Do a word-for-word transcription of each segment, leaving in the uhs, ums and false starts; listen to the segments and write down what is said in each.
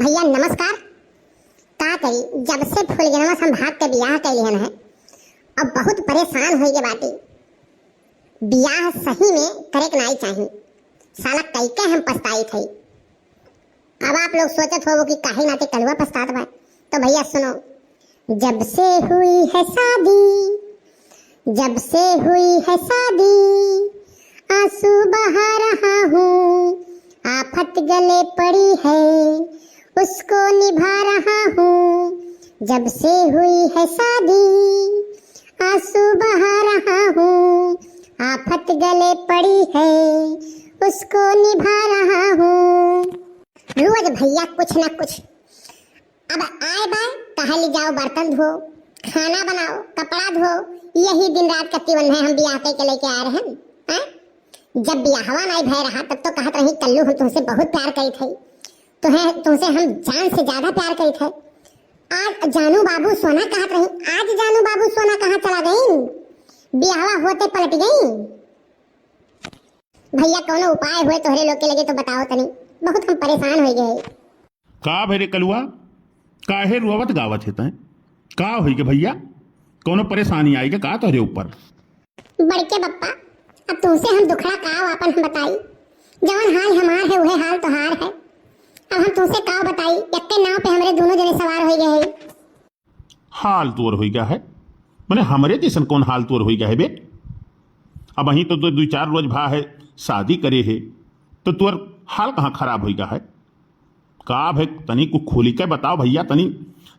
भैया नमस्कार। का करी, जब से फुलगेनवा से हम भाग के बियाह कइ लिहन है, अब बहुत परेशान होइ के बाटी। बियाह सही में करे के नाई चाही, साला कई के हम पछताइत हई। अब आप लोग सोचत होबो कि काहे नाते कलुआ पछतात बा, तो भैया सुनो, जब से हुई है शादी, जब से हुई है शादी, आंसू बहा रहा हूँ, आफत गले पड़ी है, उसको निभा रहा हूँ। जब से हुई है शादी, आंसू बहा रहा हूँ, आफत गले पड़ी है, उसको निभा रहा हूँ। रोज भैया कुछ ना कुछ। अब आए बा, कहा ले जाओ बर्तन धो, खाना बनाओ, कपड़ा धो, यही दिन रात कत्ती वन है हम बियाह कइ के लेके आ रहन, हैं? जब बियाहवा नाई भय रहा तब तो कहत रही कल्लू हम तुमसे बहुत प्यार करी थे, तुहे तुमसे हम जान से ज्यादा प्यार करी थे। आज जानू बाबू सोना कहत रही, आज जानू बाबू सोना कहाँ चला गई? बियाहवा होते पलट गई। भैया कौनो उपाय हुए तोहरे लोग के लगे तो बताओ तनी, बहुत हम परेशान हो गए। का भे रे कलुआ, काहे रोवत गावत है तैं? का होई गे भैया? कौनो परेशानी आई गे का तोहरे ऊपर? बड़के बप्पा, अब तुमसे हम दुखड़ा का आपन हम बताई? जवन हाल हमार है, उहे हाल तोहार है। अब हम तुमसे का बताई? यक्के नाव पे हमरे दोनों जने सवार होई गए हैं। हाल तोर होई गा है? मने हमरे जैसन कौन हाल तोर होई गा है बे? अबहीं तो दो, दो चार रोज भा है, शादी करे है, तो तोर हाल कहाँ खराब होई गा है? का भे, तनी कुछ खोली के बताओ भैया, तनी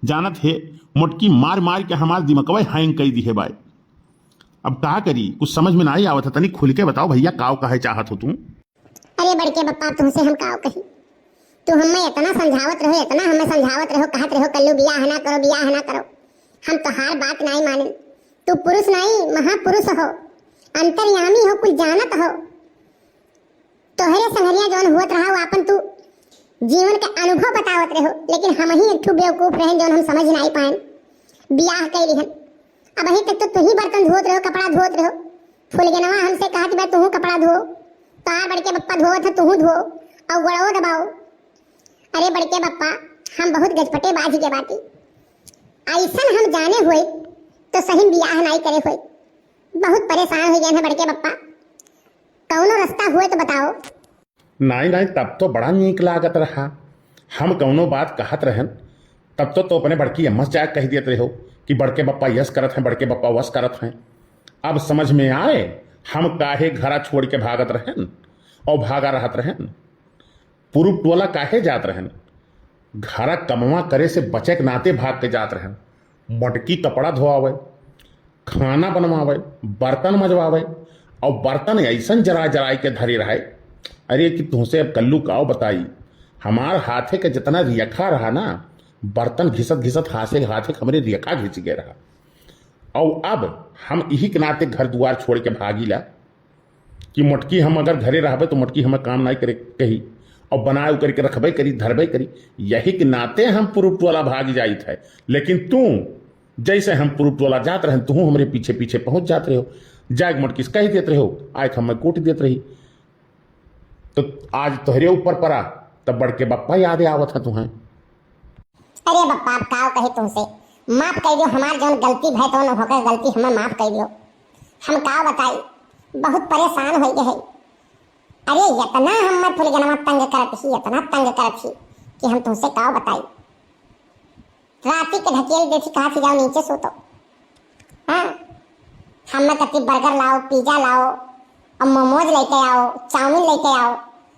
जानत है, मोटकी मार मार के हमार दिमकवा hang कई दी है बाय। अब का करी, कुछ समझ में नाई आवत है, तनी खुल के बताओ भैया, काव कहे चाहत हो तू? अरे बड़के बप्पा, तुमसे हम काव कही, तू हमें इतना समझावत रहो, इतना हमें समझावत रहो, कहत रहो कल्लू बियाह ना करो, बियाह ना करो, हम तोहार बात नाई माने। तू पुरुष नाई, महापुरुष हो, अंतर्यामी हो, कुछ जानत हो। तोहरे संगरिया जौन होत रहा, वो आपन तू जीवन के अनुभव बतावत रहो, लेकिन हम ही एक ठो बेवकूफ रहन, जौन हम समझ नाई पाएन। बियाह कइ लिहन, अबहीं तक तो तू ही बर्तन धोत रहो, कपड़ा धोत रहो। फुलगेनवा हमसे कहत बा, "तूहू कपड़ा धो, तोहार बड़के बप्पा धोवत है, तूहू धो, और गोड़वो दबाओ।" अरे बड़के बप्पा, हम बहुत गजपटे बाझ के बाटी। ऐसन हम जाने हुए तो सही बियाह नाई करे हुए। बहुत परेशान हो गए हैं बड़के बप्पा, कौनो रास्ता हुए तो बताओ। नाई, नाई, तब तो बड़ा नीक लागत रहा। हम कौनो बात कहत रहन, तब तो, तो अपने बड़की अम्मा से जाके कह देत रहो कि बड़के बप्पा यस करत हैं, बड़के बप्पा वस करत हैं। अब समझ में आए, हम काहे घरा छोड़ के भागत रहन और भागा रहत रहन। पुरुब टोला काहे जात रहन? घरा कमवा करे से बचे के नाते भाग के जात रहन। मोटकी कपड़ा धोआवे, खाना बनवावे, बर्तन मजवावे, और बर्तन ऐसन जरा जराई के धरे रहे। अरे कि तुहसे अब कल्लू काव बताई, हमार हाथे के जितना रियखा रहा ना, बर्तन घिसत घिसत हाथे हाथे हमरे रियखा घिस गए रहा। और अब हम यही के नाते घर दुआर छोड़ के भागीला कि मोटकी हम अगर घरे रहबे तो मोटकी हमें काम नाई करे कही, और बनाए करके रखबे करी, धरबे करी। यही के नाते हम पुरुब टोला भाग जाइत है। लेकिन तू जैसे हम पुरुब टोला जात रहन, तू हमरे पीछे पीछे पहुंच जात रहो, जाए मोटकी से कह देत रहो, आए हमें कूट देत रही। तो आज तोहरे ऊपर पड़ा, तब बड़के बप्पा याद आवत है तुम्हें। अरे बप्पा, अब काव कही तुमसे, माफ कइ दियो, हमार जौन गलती भय तौन होकर गलती हमें माफ कइ दियो। हम काव बताई, बहुत परेशान हो गए है। अरे इतना हमें फुलगेनवा तंग करत ही, इतना तंग करत ही कि हम तुमसे काव बताई। राती के ढकेल देती, कहा थी जाओ नीचे सो तो। हाँ, हमें कति बर्गर लाओ, पिज्जा लाओ, अब मोमोज लेके आओ, चाउमीन लेके आओ।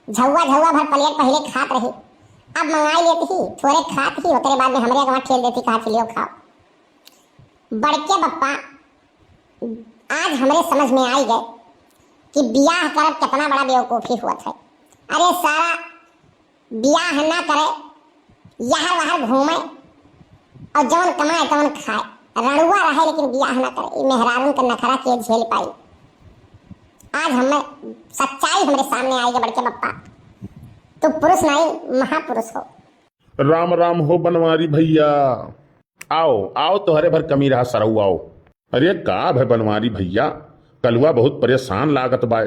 झौआ झौआ भर प्लेट पहिले खात रही, अब मंगाई लेती ही, थोड़े खात ही, ओकरे बाद में हमरे अगवा ठेल देती, कहा थी लियो खाओ। बड़के बप्पा, आज हमरे समझ में आई गए कि बियाह करब कितना बड़ा बेवकूफी हुआ था। अरे सारा बियाह ना करे, यहर वहर घूमे और जौन कमाए तौन खाए, रड़ुआ रहे लेकिन बियाह ना करे। ई मेहरारून के नखरा के झेल पाई? आज हमें सच्चाई हमरे सामने आई है बड़के बप्पा, तू पुरुष नहीं महापुरुष हो। राम राम हो बनवारी भैया, आओ आओ, तोहरे भर कमी रहा सरऊ, आओ। अरे का भय बनवारी भैया, कलुआ बहुत परेशान लागत बाय।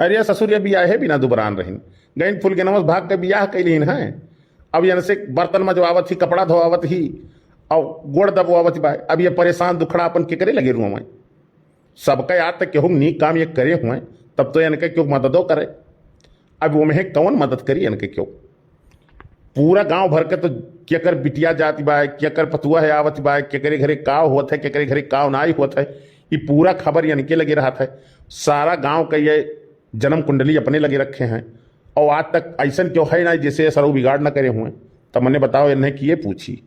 अरे ससुर, ये बियाहे बिना दुबरान रहिन, गइन फुलगेनवा से भाग के बियाह कैलिन है। अब यनसे बर्तन मजवावत ही, कपड़ा धोवावत ही, अउर गोड़ दबवावत ही बाय। अब ये परेशान दुखड़ा अपन केकरे लगे रोवैं? सबका याद तक केहू नीक काम ये करे हुए, तब तो यनके केहू मददो करे। अब ओम्हे कौन मदद करी यनके केहू? पूरा गांव भर के तो केकर बिटिया जाति बाय, केकर पतुआ है आवत बाय, केकरे घरे का होत है, केकरे घरे का नाई होत है, ये पूरा खबर यनके लगे रहत है। सारा गांव का ये जन्म कुंडली अपने लगे रखे हैं, अउर आज तक ऐसन केहू है ना जैसे ये सरऊ बिगाड़ न करे हुए। तब मने बताओ, इन्हें किए पूछी?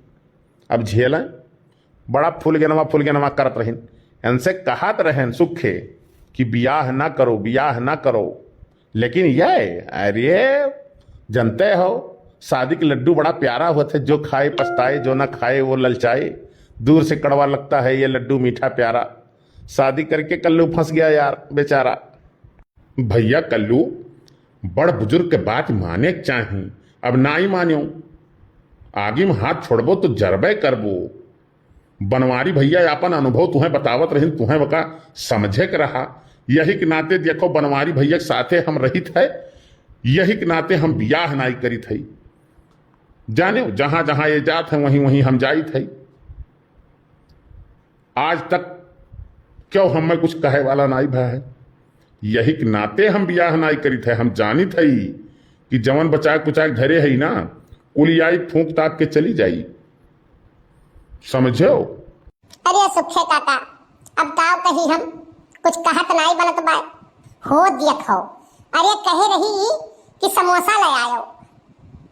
अब झेलें। बड़ा फुलगेनवा फुलगेनवा करत रहिन। इनसे कहत रहन सुखे कि बियाह ना करो, बियाह ना करो। लेकिन ये, अरे, जानते हो, शादी के लड्डू बड़ा प्यारा होत है, जो खाए पछताए, जो ना खाए वो ललचाए। दूर से कड़वा लगता है ये लड्डू मीठा प्यारा। शादी करके कल्लू फंस गया यार बेचारा। भैया कल्लू, बड़ बुजुर्ग के बात माने के चाही, अब नाई मान्यो, आगी में हाथ छोड़बो तो जरबे करबो। बनवारी भैया आपन अनुभव तुहें बतावत रहिन, तुहें वका समझे के रहा। यही के नाते देखो बनवारी भैया के साथे हम रहित है, यही के नाते हम बियाह नाई करित है। जाने जहाँ जहाँ ये जात है वहीं वहीं हम जाइत है। आज तक क्यों हमें कुछ कहे वाला नाई भा है, यही के नाते हम बियाह नाई करित है। हम जानित है कि जवन बचाए कुचाए धरे है ना, कुलियाई फूंक ताप के चली जाई। समझो? अरे सुखे काका, अब काव कही हम, कुछ कहत नाई बनत बाय। हो दियत हो, अरे कहे रही कि समोसा ले आयो,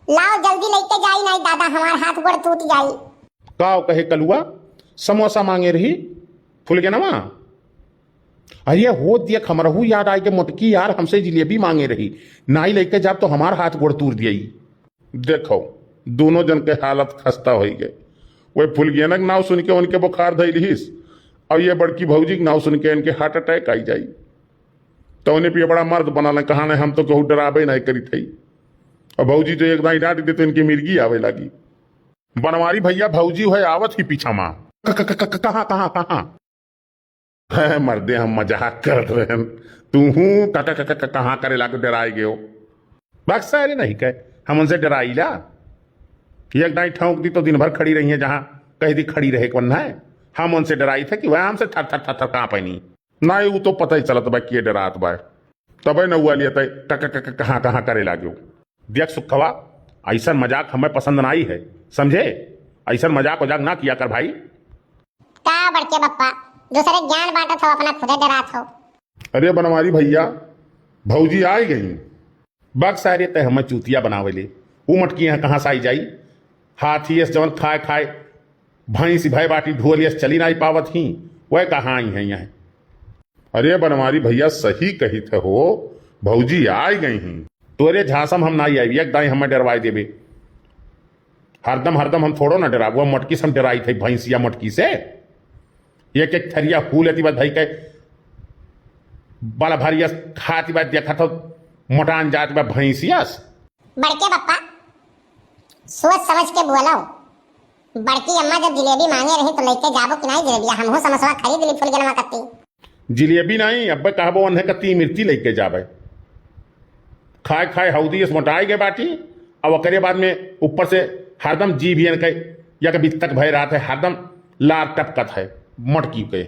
लाओ जल्दी लेके जाई, नाई दादा हमार हाथ गोड़ टूट जाई। काव कहे कलुआ, समोसा मांगे रही फुलगेनवा? अरे हो दियत, हमरहू याद आए के मोटकी यार हमसे जिलेबी मांगे रही, नाई लेके जाब तो हमार हाथ गोड़ तूर दियई। देखो, दोनों जन के हालत खस्ता होई गए। वह फुलगेना के नाव सुन के उनके बुखार धइल हिस, और ये बड़की भौजी के नाव सुन के इनके हार्ट अटैक आई जाई। तो उन्हें पे बड़ा मर्द बना लें, कहा नहीं हम तो कहूँ डराबे नहीं करी थी। और भौजी जो एक दाई डांट दे तो इनकी मिर्गी आवे लागी। बनवारी भैया भौजी है आवत ही पीछा माँ। क-, क-, क-, क-, कहाँ, कहाँ, कहाँ? है मर्दे, हम मजाक करत रहन, तू हूँ क-, क-, क-, क-, कहाँ करे लागे डराए गयो। बात सारे नहीं कहे, हम उनसे डराईला। कि एक दाई ठोंक दी तो दिन भर खड़ी रही है, जहाँ कह दी खड़ी रहे कौन है। हम उनसे डराई थे कि वह हमसे थर थर थर थर कांपे नहीं। ना, वो तो पता ही चलत बा कि ये डरात बा। तबे न हुआ लिया तय क-, क-, क-, क-, कहाँ, कहाँ करे लाग्यो। देख सुखवा, ऐसन मजाक हमें पसंद नाई है, समझे? ऐसन मजाक वजाक ना किया कर भाई। का बड़के बप्पा, दूसरे ज्ञान बांटत हो, अपना खुदे डरात हो। अरे बनवारी भैया, भौजी आई गई। बक सारे तय हमें चूतिया बनावे ले। ऊ मटकी यहाँ कहाँ से आई जाई? हाथी यस जवन खाए खाए भैंस भय बाटी ढोल यस चली नाई पावत ही, वह कहाँ आई हैं यहाँ? अरे बनवारी भैया सही कहित हो, भौजी आई गई ही। तोरे झांसम हम नाई आई, एक दाई हमें डरवाई देबे। हरदम हरदम हम थोड़ो ना डराबो, हम मटकी से हम डराई थे, भैंसिया मटकी से। एक एक थरिया फूल एती बात भाई के बल भरियस खाती बात देखा तो मोटान जात बा भैंसियस। बड़के बप्पा, सोच समझ के बोलो। बड़की अम्मा जब जिलेबी मांगे रही तो लेके जाबो कि नहीं जिलेबिया? हमहू समोसवा खरीद ली फुलगेनवा कत्ती। जिलेबी नहीं, अब्बे कहबो उन्हें कत्ती मिर्ची लेके जाबे। खाए खाए हौदी इस मोटाई गए बाटी। अब ओकरे बाद में ऊपर से हरदम जीभ यन के या के बित्तक भय रहत है, हरदम लार टपकत है मोटकी के।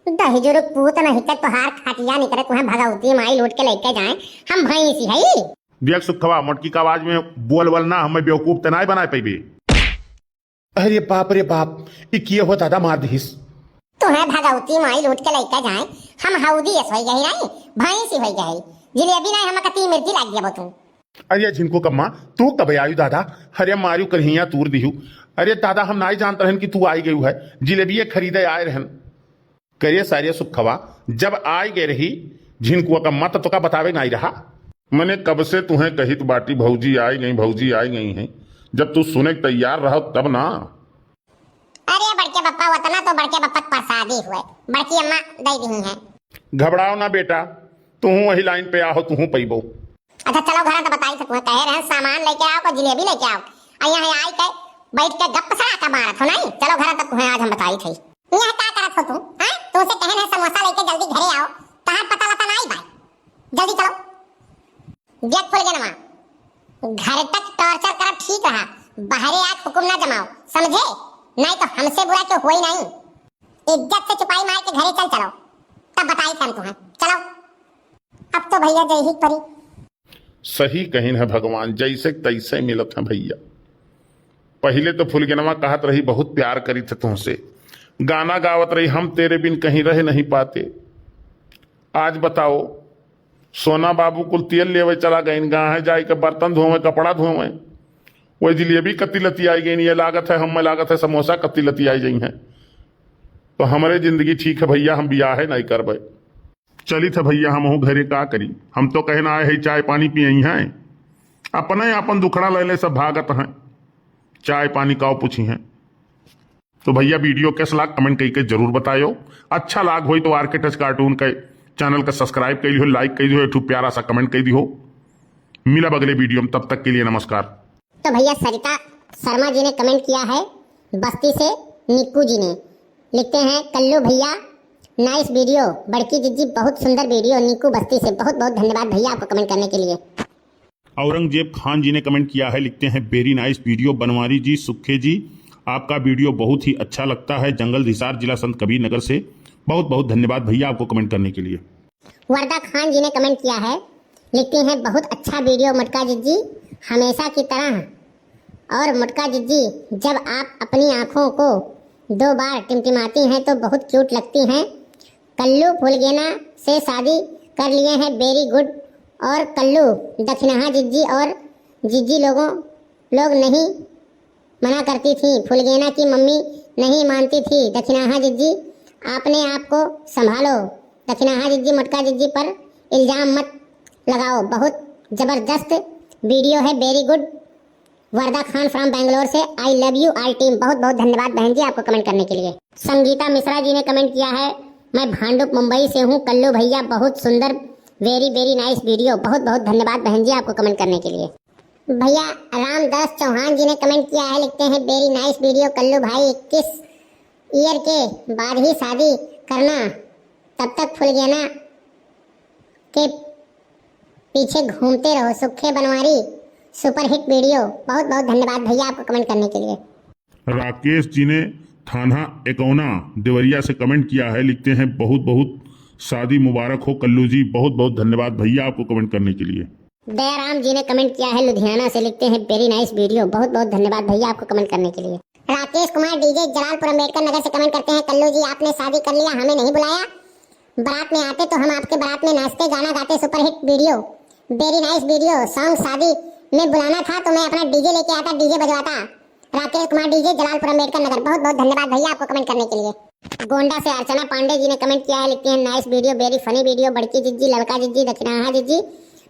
दहिजुरुक पूत नहीं के तोहार खटिया निकरे, तुहें भगवती माई लूट के लेके जाए, हम भैंसी हई। देख सुखवा, मोटकी का आवाज में बोल बोल ना, हमें बेवकूफ त नाय बनाए पैबे। अरे बाप रे बाप, ई किए हो दादा मार दिहिस। तुहें भगवती माई लूट के लेके जाए, हम हौदी अस होई गई नहीं, भैंसी होई गई। जिलेबी नहीं, हम कती मिर्ची लाग गया तू। अरे झिनको कम्मा, तू कब आयु दादा? अरे मारू करहिया तूर दिहू। अरे दादा, हम नाई जानत रहन कि तू आई गयू है, जिलेबिये खरीदे आए रहन। करे सारे सुखवा, जब आई गए रही झिनकुआ का मत तो का बतावे नाई रहा। मने कब से तुहें कहित बाटी भौजी आई गई, भौजी आई गई हैं, जब तू सुने के तैयार रहो तब ना। अरे बड़के बप्पा, उतना तो बड़के बप्पा के प्रसादी हुए, बड़की अम्मा दे दी हैं। घबराओ ना बेटा, तू वही लाइन पे आहो, तू पैबो। अच्छा चलो घर तो बताई थे, कहे रहे सामान लेके आओ, को जिलेबी लेके आओ, और यहाँ आई के बैठ के गप सड़ा के मारत हो नहीं। चलो घर तक तुम्हें आज हम बताई थे। यहाँ का करत हो तू? हाँ, तुमसे कहे रहे समोसा लेके जल्दी घरे आओ, तहार पता लता नहीं बाय। जल्दी चलो। देख फुलगेनवा, घर तक टॉर्चर करब ठीक रहा, बहरे आके हुकुम ना जमाओ, समझे? नाहीं तो हमसे बुरा क्यों होई नाहीं। इज्जत से चुपाई मार के घरे चल चलो, तब बताई थे हम तुम्हें। चलो, अब तो भैया जय ही परी। सही कहिन है भगवान, जैसे तैसे मिलत है भैया। पहिले तो फुलगेनवा कहत रही, "बहुत प्यार करी थे तुमसे।" गाना गावत रही, "हम तेरे बिन कहीं रह नहीं पाते।" आज बताओ, सोना बाबू कुल तेल लेवे चला गइन, गाँव है जाए के बर्तन धोवे, कपड़ा धोवे। वही जिलेबी कत्ती लतियाई गइन, ये लागत है, हमें लागत है समोसा कत्ती लतियाई गई हैं। तो हमरे जिंदगी ठीक है भैया, हम बियाहे नहीं करबे। चलित है भैया, हमहू घरे का करी, हम तो कहना आए है चाय पानी पियई हैं, अपने आपन दुखड़ा ले ले सब भागत हैं, चाय पानी काव पूछी हैं। तो भैया वीडियो कैस लाग कमेंट करके जरूर बतायो, अच्छा लाग होई तो आरके टच कार्टून के चैनल का सब्सक्राइब कर लियो, लाइक कर दियो, एक ठो प्यारा सा कमेंट कर दियो। मिलब अगले वीडियो में, तब तक के लिए नमस्कार। तो भैया सरिता शर्मा जी ने कमेंट किया है बस्ती से, निक्कू जी ने लिखते हैं, "कल्लू भैया नाइस वीडियो, बड़की जिज्जी बहुत सुंदर वीडियो, निक्कू बस्ती से।" बहुत बहुत धन्यवाद भैया आपको कमेंट करने के लिए। औरंगजेब खान जी ने कमेंट किया है, लिखते हैं, "वेरी नाइस वीडियो बनवारी जी, सुखे जी, आपका वीडियो बहुत ही अच्छा लगता है, जंगल हिसार, जिला संत कबीर नगर से।" बहुत बहुत धन्यवाद भैया आपको कमेंट करने के लिए। वर्दा खान जी ने कमेंट किया है, लिखती हैं, "बहुत अच्छा वीडियो मोटका जिज्जी, हमेशा की तरह। और मोटका जिज्जी, जब आप अपनी आंखों को दो बार टिमटिमाती हैं तो बहुत क्यूट लगती हैं। कल्लू फुलगेना से शादी कर लिए हैं, वेरी गुड। और कल्लू दखिनाहा जिज्जी और जिज्जी लोगों लोग नहीं मना करती थी, फुलगेना की मम्मी नहीं मानती थी। दखिनाहा जिज्जी, आपने आप को संभालो। दखिनाहा जिज्जी मोटका जिज्जी पर इल्जाम मत लगाओ।" बहुत जबरदस्त वीडियो है, वेरी गुड। वर्दा खान फ्रॉम बैंगलोर से, "I love you all team।" बहुत बहुत धन्यवाद बहन जी आपको कमेंट करने के लिए। संगीता मिश्रा जी ने कमेंट किया है, "मैं भांडुप मुंबई से हूँ, कल्लू भैया बहुत सुंदर, वेरी वेरी नाइस वीडियो।" बहुत बहुत धन्यवाद बहन जी आपको कमेंट करने के लिए। भैया रामदास चौहान जी ने कमेंट किया है, लिखते हैं, "वेरी नाइस वीडियो कल्लू भाई, इक्कीस ईयर के बाद ही शादी करना, तब तक फुलगेना के पीछे घूमते रहो, सुखे बनवारी सुपरहिट वीडियो।" बहुत बहुत धन्यवाद भैया आपको कमेंट करने के लिए। राकेश जी ने थाना एकौना देवरिया से कमेंट किया है, लिखते हैं, "बहुत बहुत शादी मुबारक हो कल्लू जी।" बहुत बहुत धन्यवाद भैया आपको कमेंट करने के लिए। दयाराम जी ने कमेंट किया है लुधियाना से, लिखते हैं, "वेरी नाइस वीडियो।" बहुत बहुत धन्यवाद भैया आपको कमेंट करने के लिए। राकेश कुमार डीजे जलालपुर अंबेडकर नगर से कमेंट करते हैं, "कल्लू जी आपने शादी कर लिया, हमें नहीं बुलाया, बारात में आते तो हम आपके बारात में नाचते, गाना गाते, सुपरहिट वीडियो, वेरी नाइस वीडियो सॉन्ग। शादी में बुलाना था तो मैं अपना डीजे लेके आता, डीजे बजवाता।" राकेश कुमार डीजे जलालपुर अंबेडकर नगर, बहुत बहुत धन्यवाद भैया आपको कमेंट करने के लिए। गोंडा से अर्चना पांडे जी ने कमेंट किया है, लिखती हैं, "नाइस वीडियो, वेरी फनी वीडियो, बड़की जिज्जी, ललका जिज्जी, दखिनाहा जिज्जी,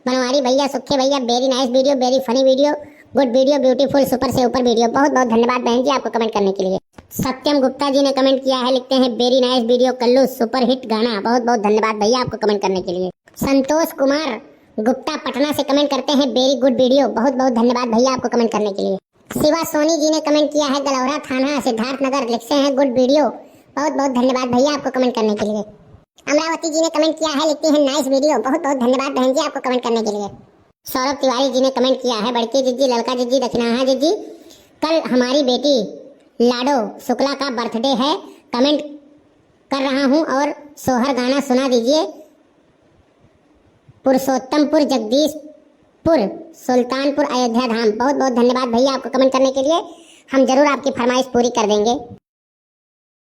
बनवारी भैया, सुखे भैया, वेरी नाइस वीडियो, वेरी फनी वीडियो, गुड वीडियो, ब्यूटीफुल, सुपर से ऊपर वीडियो।" बहुत बहुत धन्यवाद बहन जी आपको कमेंट करने के लिए। सत्यम गुप्ता जी ने कमेंट किया है, लिखते हैं, "वेरी नाइस वीडियो कल्लू, सुपरहिट गाना।" बहुत बहुत धन्यवाद भैया आपको कमेंट करने के लिए। संतोष कुमार गुप्ता पटना से कमेंट करते हैं, "वेरी गुड वीडियो।" बहुत बहुत धन्यवाद भैया आपको कमेंट करने के लिए। शिवा सोनी जी ने कमेंट किया है गलौरा थाना सिद्धार्थनगर, लिखते हैं, "गुड वीडियो।" बहुत बहुत धन्यवाद भैया आपको कमेंट करने के लिए। अमरावती जी ने कमेंट किया है, लिखती हैं, "नाइस वीडियो।" बहुत बहुत धन्यवाद बहन जी आपको कमेंट करने के लिए। सौरभ तिवारी जी ने कमेंट किया है, "बड़की जिज्जी, ललका जिज्जी, दखिनाहा जिज्जी, कल हमारी बेटी लाडो शुक्ला का बर्थडे है, कमेंट कर रहा हूँ और सोहर गाना सुना दीजिए।" पुरुषोत्तमपुर, जगदीशपुर, सुल्तानपुर, अयोध्या धाम। बहुत बहुत धन्यवाद भैया आपको कमेंट करने के लिए, हम जरूर आपकी फरमाइश पूरी कर देंगे।